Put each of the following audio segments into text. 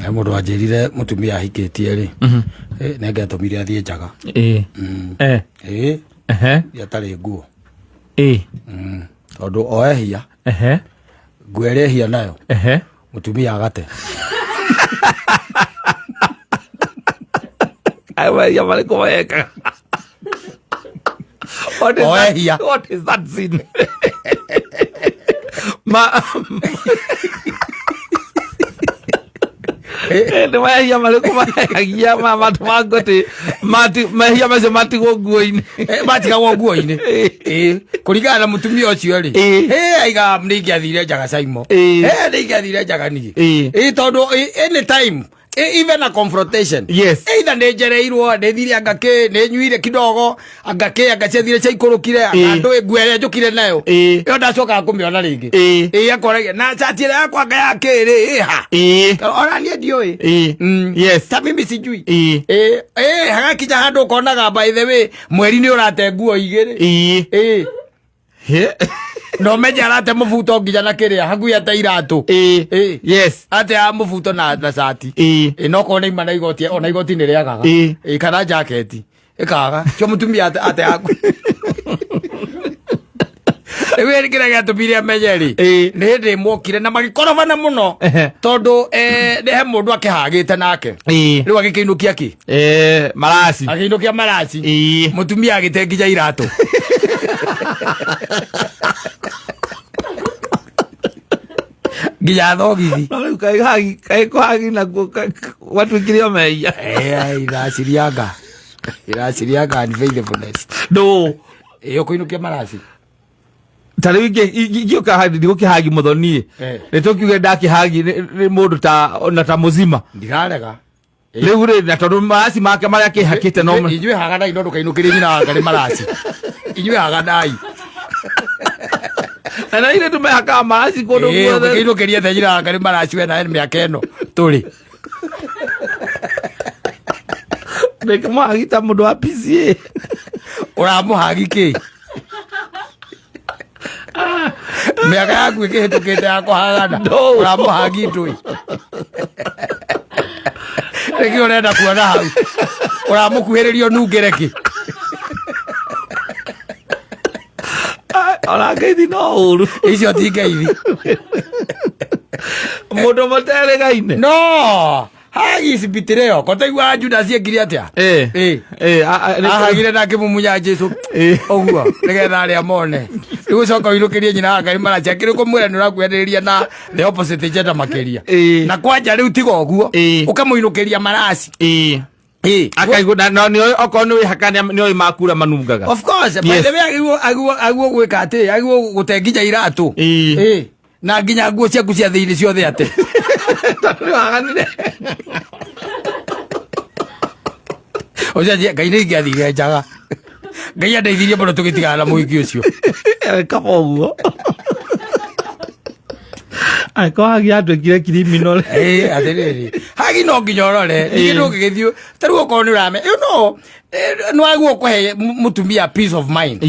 He mũndũ wanjĩrire mũtumia ahikĩtie rĩ, nĩ angiatũmire athiĩ njaga. Ĩ atarĩ nguo. Tondũ o ehia, nguo ĩrĩa ehia nayo, mũtumia agate. Ayo mehia marĩkũ mekaga? What is O that? ehia. What is that sin? Ma nĩ mehia marĩkũ mehagia ma matũmango atĩ mehia macio matigwo nguo-inĩ? Matigagwo nguo-inĩ. Ĩ, kũringana na mũtumia ũcio rĩ, aiga nĩ ingĩathire njaga caimo. Nĩ ingĩathire njaga niĩ. Ĩ, tondũ anytime, even a confrontation, either nĩ njereirwo, nĩ thire anga kĩ, nĩ nyuire kidogo anga kĩ, anga ciathire ciaikũrũkire, anga ndũĩ nguo ĩrĩa njũkire nayo, ĩyo ndacokaga kũmĩona rĩngĩ. Ĩ, akoragia na cati ĩrĩa yakwa anga ya kĩrĩ ĩha, ona niĩ ndiũĩ. Ta mimi sijui. Ĩ, hagakinya handũ ũkonaga, by the way, mweri nĩ ũrate nguo igĩrĩ. Ĩ. Na ũmenye arate mũbuto nginya na kĩrĩa hakuhĩ ate iratũ. Ĩ. Ate ya mũbuto na cati. Ĩ, no korwo nĩ ima na igoti, ona igoti nĩ rĩagaga. Ĩ, kana jaketi ĩkaga cio mũtumia ate yaku. Rĩu kĩrĩa gĩatũmire amenye rĩ, nĩ hĩndĩ ĩmwe okire na magĩkorobana mũno, tondũ nĩ he mũndũ akĩhagĩte nake. Rĩu agĩkĩinũkia kĩ? Maraci. Agĩinũkia maraci. Mũtumia agĩte nginya iratũ. Nginya thogithi. No rĩu kaĩ hagi, kaĩ kũhagi nakuo gwatuĩkire o mehia? Iracirianga, iracirianga unfaithfulness. Ndũ. Ĩ, ũkũinũkia maraci. Ta rĩu ingĩũka hagi, ndigũkĩhagi mũthoni. Nĩ tũkiuge ndakĩhagi nĩ mũndũ ta ona ta mũzima. Ndirarega. Rĩu rĩ, na tondũ maraci make marĩa akĩhakĩte no Inyuĩ haganai, no ndũkainũkĩrie nyina wa Ngarĩ maraci. Inyuĩ haganai. Na nĩ ithuĩ tũmehakaga maraci kũndũ guothe. Ũngĩkĩinũkĩria the nyina wa Ngarĩ maraci, we nawe nĩ mĩaka ĩno tũrĩ. Ndĩkĩmũhagi ta mũndũ wa PCA. Ũramũhagi kĩ? Mĩaka yaku ĩkĩhĩtũkĩte ya kũhagana. No. Ũramũhagi ndũĩ. Nĩkĩ ũrenda kuona hau? Ũramũkuhĩrĩria ũnungĩre kĩ? Ona ngeithi no ũru. Icio ti ngeithi. Mũndũ mũterĩgaine. No hagi cipitire kotaigua Judas ekire atia? Ahagire na akĩmumunya Jesu ũguo nĩgetha arĩa mone. Rĩu ũcoka ũinũkĩrie nyina wa Ngai maraci, akĩrĩ kũmwĩra nĩ ũrakuhanĩrĩria na the opposite gender makĩria. Na kwanja rĩu tiga ũguo, ũkamũinũkĩria maraci. Akaigua na nĩ okorwo nĩ wĩhaka nĩ oĩ makura manungaga. Of course, by the way, agĩrĩirwo gwĩka atĩ agĩrĩirwo gũte nginya iratũ. Na nginya nguo ciaku cia thĩinĩ ciothe atĩ. Tondũ nĩ waganire. Ũcio Ngai nĩ ingĩathire njaga. Ngai andeithirie mũno tũgĩtigana na mũhiki ũcio. Kaba ũguo. Angĩkorwo hagi atuĩkire criminal. Ĩ, atĩrĩrĩ, hagi no nginya ũrore ningĩ ndũngĩgĩthiĩ ta rĩu okorwo nĩ ũrame, nĩ wagwo kũhe mũtumia peace of mind.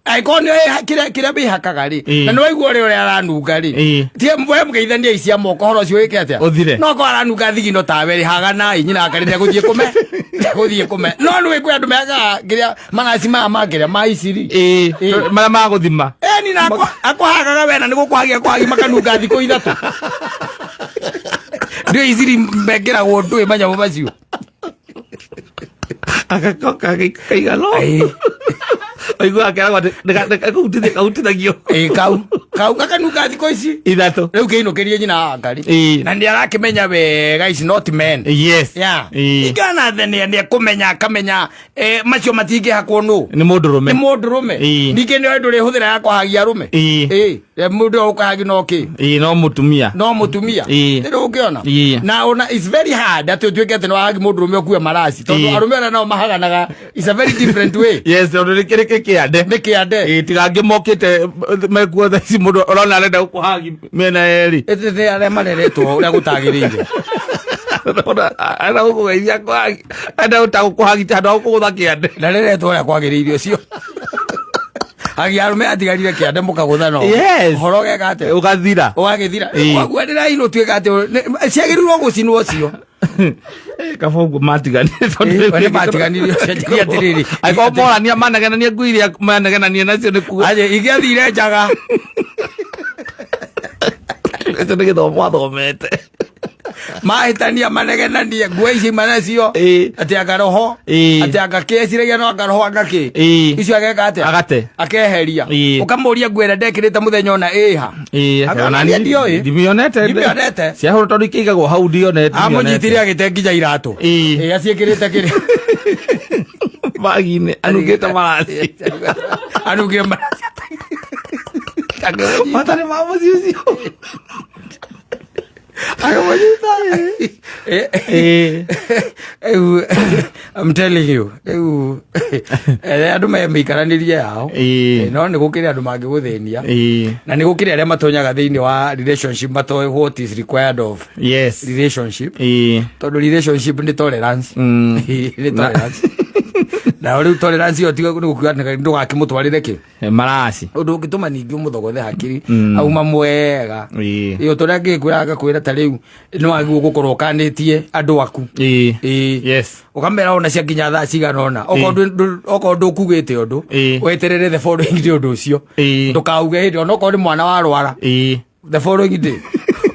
Angĩkorwo nĩ kĩrĩa wĩhakaga rĩ, na nĩ waigua ũrĩa aranunga rĩ, tie we mũgeithania icia moko, ũhoro ũcio wĩke atĩa? Ũthire. No korwo aranunga thigino tawe rĩ, haganai, nyina akarĩ nĩegũthiĩ kũme, nĩegũthiĩ kũme. No nĩ kwĩ andũ mehakaga kĩrĩa maraci maya ma kĩrĩa ma iciri. Marĩa magũthima. Eni na akwa hagaga wena nĩ gũkwagia kwagi makanunga thikũ 3. Ndĩ iciri mekĩragwo ndũĩ manyamũ macio. Agakoka kaigana. Waigua akeragwo atĩ kahutithagio. Ĩ, kau gakanunga thikũ ici 3. Rĩu kĩinũkĩrie nyina wa Ngarĩ. Na nĩ arakĩmenya wega is not men. Yeah. Ingana the nĩ ekũmenya, akamenya macio matingĩhakwo nũ? Nĩ mũndũrũme. Nĩ mũndũrũme. Ningĩ nĩ ndũrĩ hũthĩra ya kũhagia arũme. Ĩ, mũndũ ũyũ ũkũhagi no kĩ? Ĩ, no mũtumia. No mũtumia. Nĩ ũngĩona. Na ona it's very hard atĩ ũtuĩke atĩ nĩ wahagi mũndũrũme ũkue maraci, tondũ arũme arĩa nao mahaganaga is a very different way. Yes, tondũ nĩ kĩrĩ kĩande. Nĩ kĩande. Ĩ, tiga angĩ mokĩte mekuo thaa ici, mũndũ ũrona arenda gũkũhagi mĩena yerĩ. Ĩtĩ nĩ arĩa mareretwo ũrĩa gũtagĩrĩire. Arenda gũkũgeithia kũhagi, arenda gũkũhagi handũ ha gũkũgũtha kĩande. Ndareretwo ũrĩa kwagĩrĩire ũcio. Hagi arũme atigarire kĩande mũkagũthana ũguo. Ũhoro ũgeka atĩa? Ũgathira. Ũgagĩthira. Waguo ndĩrainwo tuĩka atĩ ciagĩrĩirwo gũcinwo ũcio. Kaba ũguo matiganire tondũ Eh, rĩu we nĩ matiganire, ũcenjeria atĩrĩrĩ. Angĩkorwo morania manegenanie ngui iria manegenanie nacio nĩ kuga Aje, ingĩathire njaga. Ĩcio nĩ gĩthomo athomete. Mahĩtania manegenanie nguo ici manacio. Ĩĩ. Atĩ anga roho. Ĩĩ. Atĩ anga kĩ eciragia no anga roho anga kĩ. Ĩĩ. Icio ageka atĩa? Agate. Akeheria. Ĩĩ. Ũkamũria nguo ĩrĩa ndekĩrĩte mũthenya ũna ĩha. Ĩĩ, Anga ona niĩ niĩ ndioĩ. ndimĩonete. Ndimĩonete. Ciahũrwo tondũ ikĩigagwo hau ndionete. Amũnyitire agĩte nginya iratũ. Ĩĩ. Ĩĩ, aciĩkĩrĩte kĩrĩa. Bagi-inĩ anungĩte maraci. Anungire maraci. Matarĩ ma mũciĩ ũcio. Akĩmũnyita. Ĩĩ. Rĩu, I'm telling you, rĩu andũ mĩikaranĩrie yao. Ĩĩ. No nĩ gũkĩrĩ andũ mangĩgũthĩnia. Ĩĩ. Na nĩ gũkĩrĩ arĩa matonyaga thĩinĩ wa relationship matoĩ what is required of Yes. relationship. Ĩĩ. Tondũ relationship nĩ tolerance. Nĩ tolerance. Na rĩu tolerance ĩyo tiga nĩ gũkiuga atĩ ndũgakĩmũtwarĩre kĩ. Maraci. Ũndũ ũngĩtũma ningĩ ũmũthogothe hakiri auma mwega. Ĩĩ. Ĩyo tũrĩa ngĩkwĩra ngakwĩra ta rĩu nĩ wagĩrĩirwo gũkorwo ũkanĩtie andũ aku. Ĩĩ. Ĩĩ. Yes. Ũkamera ona cia nginya thaa cigana ũna. Okorwo ndũkugĩte ũndũ, Ĩĩ. weterere the following day ũndũ ũcio. Ĩĩ. Ndũkauge hĩndĩ ona okorwo nĩ mwana warwara. Ĩĩ. The following day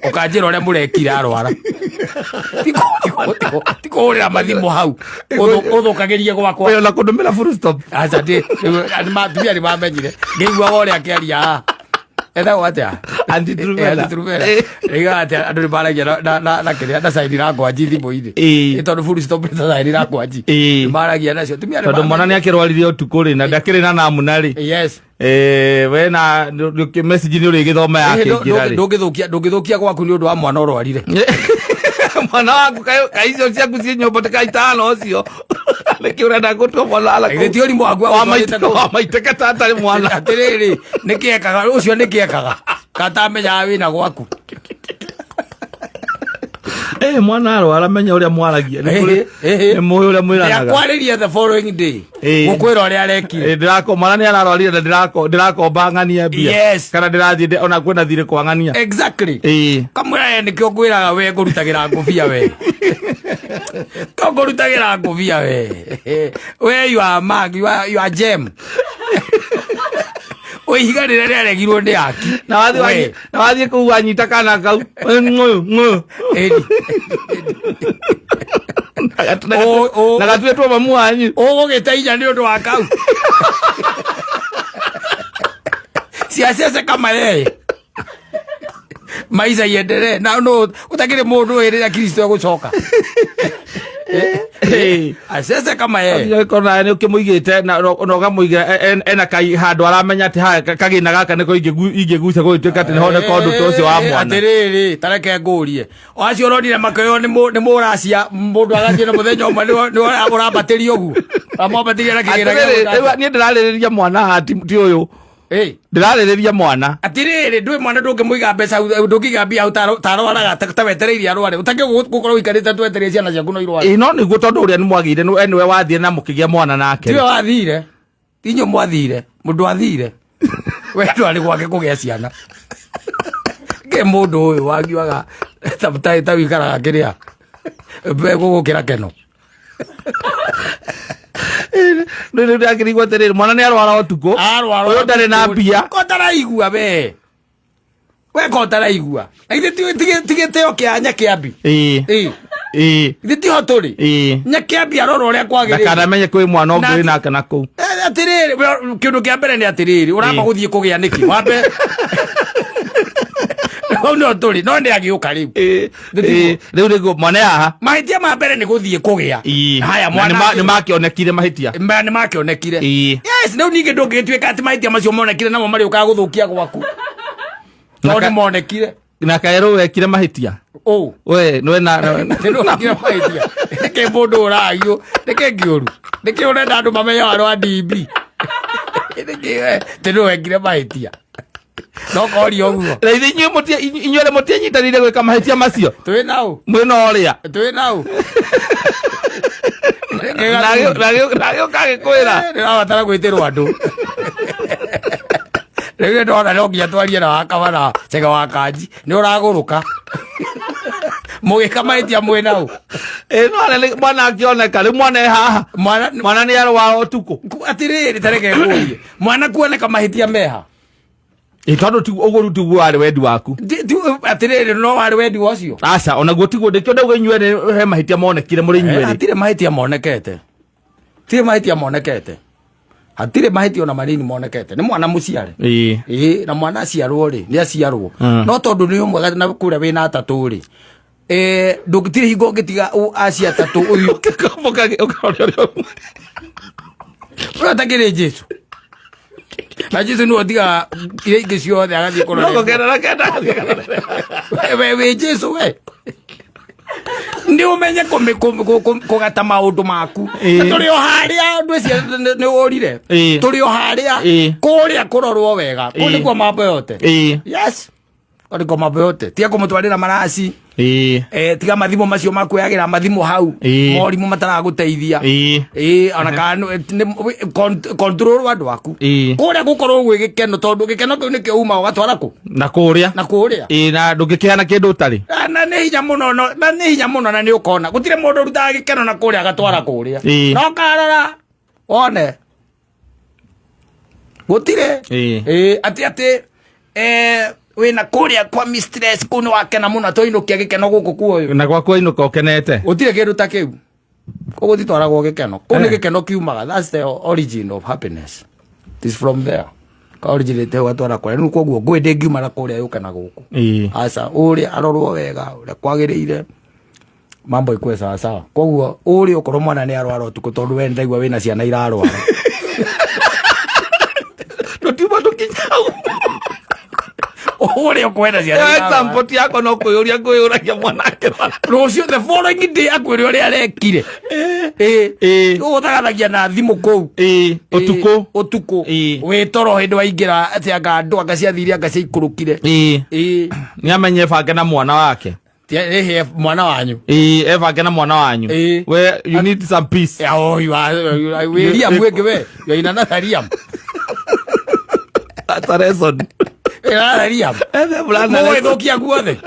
ũkanjĩra ũrĩa mũrekire arwara. Ti kũhũrĩra mathimũ hau. Ũthũkagĩrie gwakwa. Oyo na kũndũmĩra full stop. Aca ndĩ atumia nĩ mamenyire. Ngĩiguaga ũrĩa akĩaria haha. Etagwo atĩa? Auntie Truvena. Auntie Truvena. Ngĩiguaga atĩ andũ nĩ maragia na kĩrĩa na sign language thimũ-inĩ. Ĩĩ. Ĩ tondũ full stop nĩ ta sign language. Ĩĩ. Nĩ maragia nacio. Atumia nĩ Tondũ mwana nĩ mamenyire. akĩrwarire ũtukũ rĩ na ndakĩrĩ na namuna rĩ. Yes. We na message nĩ ũrĩgĩthoma yakĩingĩra rĩ. Ndũngĩthũkia gwaku nĩ ũndũ wa mwana ũrwarire. Mwana waku kaĩ icio ciaku ciĩ nyũmba ta kaitano ũcio. Nĩkĩ ũrenda gũtua mwana ala Githĩ ti ũrimũ waku wa agũtwarĩte kũu? wa maitĩka ta atarĩ mwana. Atĩrĩrĩ, nĩkĩ ekaga ũcio nĩkĩ ekaga? Katamenyaga wĩna gwaku. Mwana arwara menya ũrĩa mwaragia. Nĩ mũĩ ũrĩa mwĩranaga. Ndakwarĩria the following day. Ĩĩ. Gũkwĩra ũrĩa arekire. Ndĩrako mwana nĩ ararwarire na ndĩrakomba ng'ania mbia. Yes. Kana ndĩrathiĩ ona kwĩna thirĩ kwa ng'ania. Exactly. Ĩĩ. Kamwĩra ye nĩkĩo ngwĩraga we ngũrutagĩra ngũbia we. Kĩo ngũrutagĩra ngũbia we. We you are mag, you are gem. Wĩ ihiga rĩrĩa rĩaregirwo nĩ aki. Na wathiĩ We. na wathiĩ kũu wanyita kana kau. Ng'ũyũ, ng'ũyũ. Ĩni. Na gatuĩtwo mamu wanyu. Ũgũgĩte inya nĩ ũndũ wa kau. Ciacece kama yeye. Maisha iendelee. Na no utakire mũndũ ĩrĩa Kristo egũcoka. Acece kama yeye. Ũngĩkorwo nawe nĩ ũkĩmũigĩte na ũkamũigĩra ena kai handũ aramenya atĩ haha kagĩna gaka nĩko ingĩgucia gũgĩtuĩka atĩ nĩho nĩko ũndũ ta ũcio wa mwana. Atĩrĩrĩ, ta reke ngũrie. O acio ũronire makĩoywo nĩ mũracia mũndũ agathiĩ na mũthenya ũmwe nĩwe ũrambatĩria ũguo. Ũramwambatĩria na kĩgĩna gĩa Atĩrĩrĩ, gũtata. rĩu niĩ ndĩrarĩrĩria mwana haha ti ũyũ. Ndĩrarĩrĩria mwana. Atĩrĩrĩ, ndũĩ mwana ndũngĩmũiga mbeca hau, ndũngĩiga mbia hau tarwaraga, ta wetereire arware. Ũtakĩ gũkorwo ũikarĩte twetereire ciana ciaku no irware. Ĩĩ, no nĩguo tondũ ũrĩa nĩ mwagĩire, nĩwe wathiĩ na mũkĩgĩa mwana nake. Tiwe wathire. Ti inyuĩ mwathire. Mũndũ athire. We ndwarĩ gwake kũgĩa ciana. Ke mũndũ ũyũ wagiuaga ta wikaraga kĩrĩa. Gũgũkĩra keno. Rĩu rĩu ndakĩrigwo atĩrĩrĩ, mwana nĩ arwara ũtukũ. Arwara Ũyũ ndarĩ na ũtukũ. mbia. Ko taraigua we. We ko taraigua. Na githĩ ti gĩtĩo kĩa Nyakĩambi? Ĩĩ. Ĩĩ. Ĩĩ. Githĩ tiho tũrĩ? Ĩĩ. Nyakĩambi arora ũrĩa kwagĩrĩire. Ndakanamenye kwĩ mwana ũngĩ Na- wĩ nake na kũu. Atĩrĩrĩ, we, kĩndũ kĩa mbere nĩ atĩrĩrĩ, ũramba Ĩĩ. gũthiĩ kũgĩa nĩkĩ? Wambe. Hau no tũrĩ, no nĩ agĩũka rĩu. Ĩĩ. Nĩ tiguo? Ĩĩ. Rĩu nĩguo mwana haha. Mahĩtia ma mbere nĩ gũthiĩ kũgĩa. Ĩĩ. Haya, Na mwana nĩ makĩonekire mahĩtia. Ma nĩ makĩonekire. Ĩĩ. Yes, rĩu ningĩ ndũngĩgĩtuĩka atĩ mahĩtia macio monekire namo marĩũkaga gũthũkia gwaku. Na Tondũ ka- nĩ monekire. Na kaerũ wekire mahĩtia. Ũ. We, nĩwe na Nĩ wekire mahĩtia. Nĩkĩ mũndũ ũragio? Nĩkĩ kĩũru? Nĩkĩ ũrenda andũ mamenye waro wa DB? Nĩkĩ we? Tĩ nĩ wekire mahĩtia. No koria ũguo. Na ithe inyuĩ inyuĩ arĩa mũtianyitanĩire gwĩka mahĩtia macio. Twĩ nau. Mwĩ na ũrĩa. Twĩ nau. Na agĩũka agĩkwĩra. Ndĩrabatara gwĩtĩrwo andũ. Rĩu nĩ ndona no nginya twarie na wakaba na Chege wa Kanji. Nĩ ũragũrũka. Mũgĩka mahĩtia mwĩ nau. Ĩ no arĩ mwana akĩoneka rĩu mwana e haha. Mwana Mwana nĩ arwara ũtukũ. Atirĩrĩ, tareke ngũrie, mwana kuoneka mahĩtia meha? Ĩ tondũ ũguo rĩu tiguo warĩ wendi waku. Atirĩrĩ, no warĩ wendi wacio? Aca, onaguo tiguo ndĩkĩo ndauga inyuerĩ he mahĩtia monekire mũrĩ inyuerĩ. Hatirĩ mahĩtia monekete, hatirĩ mahĩtia monekete, hatirĩ mahĩtia ona manini monekete. Nĩ mwana mũciare. Ĩĩ, na mwana aciarwo rĩ, nĩ aciarwo. No tondũ nĩ ũmwe na kũrĩa wĩna atatũ rĩ, ndũngĩtirĩ hingo ũngĩtiga acio atatũ ũthiĩ Ũkarora ũrĩa ũrĩa ũtakĩrĩ Jesu, na Jesu nĩwe ũtigaga iria ingĩ ciothe agathiĩ kũrora. Mĩrongo kenda na kenda. We wĩ Jesu, we nĩ ũmenye kũgata maũndũ maku. Na tũrĩ o harĩa ndwĩcia nĩ ũrire. Tũrĩ o harĩa kũrĩa kũrorwo wega kũu nĩkuo mambo yote. Yes, kũu nĩkuo mambo yote. Tiga kũmũtwarĩra maraci. Tiga mathimũ macio makuoyagĩra mathimũ hau. Morimũ mataragũteithia. Ona kana control andũ aku. Kũrĩa gũkorwo gwĩ gĩkeno, tondũ gĩkeno kĩu nĩkĩo uma ũgatwara kũ? Na kũrĩa. Na kũrĩa. Ĩĩ, na ndũngĩkĩheana kĩndũ ũtarĩ. Ah, na nĩ hinya mũno, na nĩ hinya mũno, na nĩ ũkona gũtirĩ mũndũ ũrutaga gĩkeno na kũrĩa agatwara kũrĩa. No karora wone gũtirĩ. Ĩĩ, atĩ wĩna kũrĩa kwa mistress kũu nĩ wakena mũno tũinũkia gĩkeno gũkũ kuoyo. Na gwaku wainũka ũkenete. Gũtirĩ kĩndũ ta kĩu. Kũu gũtitwaragwo gĩkeno, kũu nĩ gĩkeno kiumaga. That's the origin of happiness. It is from there ka originate ũgatwara kũrĩa. Rĩu koguo ngũĩ ndĩngiuma na kũrĩa yũke na gũkũ. Aca, ũrĩa arorwo wega ũrĩa kwagĩrĩire, mambo ikuwe sawa sawa. Koguo ũrĩa ũkorwo mwana nĩ arwara ũtukũ, tondũ we ndaigua wĩna ciana irarwara. Tũtiuma tũkinya hau. Ũrĩa ũkwenda ciana irarwara. Example yakwa no kwĩyũria ngwĩyũragia mwana akĩrwara. Rũciũ, the following day, akwĩre ũrĩa arekire. Ũgũthagathagia na thimũ kũu. Ũtukũ. Ũtukũ. Wĩ toro hĩndĩ waingĩra atĩ anga andũ anga ciathire anga ciaikũrũkire. Nĩ amenye bange na mwana wake. Ĩhĩ mwana wanyu. Ĩĩ, ebange na mwana wanyu. We you need some peace. Ya, oh, you are wĩ Liam wĩngĩ we. You are in another Liam. That's a lesson. In another Liam. Ethe mwana lesson. Mũgũgĩthũkia guothe.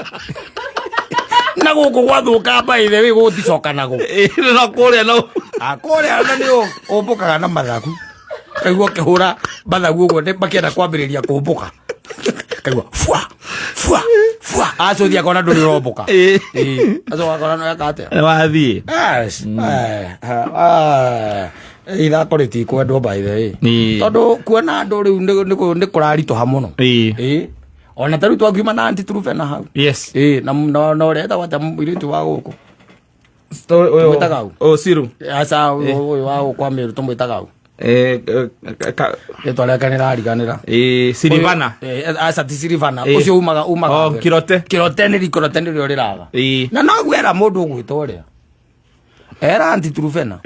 Na gũkũ gwathũka by the way gũticoka nago. Ĩĩ, no kũrĩa no. Ah, kũrĩa na nĩ ũmbũkaga na mathagu. Kaigua ũkĩhũra mathagu ũguo makĩenda kwambĩrĩria kũmbũka. Kaigua fua fua fua. Acũthi akona ndũrĩ ũrombũka. Ĩĩ. Acoka akona no eka atĩa. Nĩ wathiĩ. Yes. Ithako rĩtikwendwo by the way. Tondũ kuona andũ rĩu nĩ kũraritũha mũno. Ĩĩ. Ona ta rĩu twakiuma na Aunty Trufena hau. Ĩĩ, na ũrĩa etagwo atĩa mũirĩtu wa gũkũ? Tũmwĩtaga ũ? Ũyũ Ciru. Aca, ũyũ wa gũkũ kwa Meru tũmwĩtaga ũ? Rĩtwa rĩake nĩrariganĩra. Silivana. Aca, ti Silivana. Ũcio umaga. Oh, Kirote. Kirote nĩ Kirote nĩrĩo rĩraga. Na noguo era mũndũ ũgwĩta ũrĩa. Era Aunty Trufena.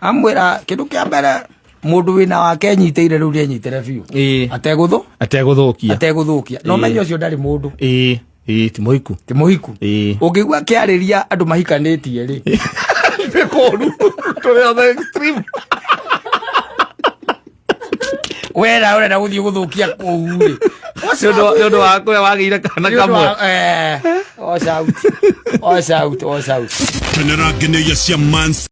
Amwĩra kĩndũ kĩa mbere, mũndũ wĩna wake enyitĩire rĩu nĩenyitĩre biũ. Ategũthũ? Ategũthũkia. Ategũthũkia. Na ũmenye ũcio ndarĩ mũndũ. Ĩĩ, ti mũhiku. Ti mũhiku. Ũngĩigua akĩarĩria andũ mahikanĩtie rĩ. Nĩ kũũru. Tũrĩ on the extreme. Wera ũrenda gũthiĩ gũthũkia kũu rĩ. Nĩ ũndũ wa kũrĩa wagĩire kana kamwe. Watch out. Watch out, watch out. Kenera ngeneia cia Mans.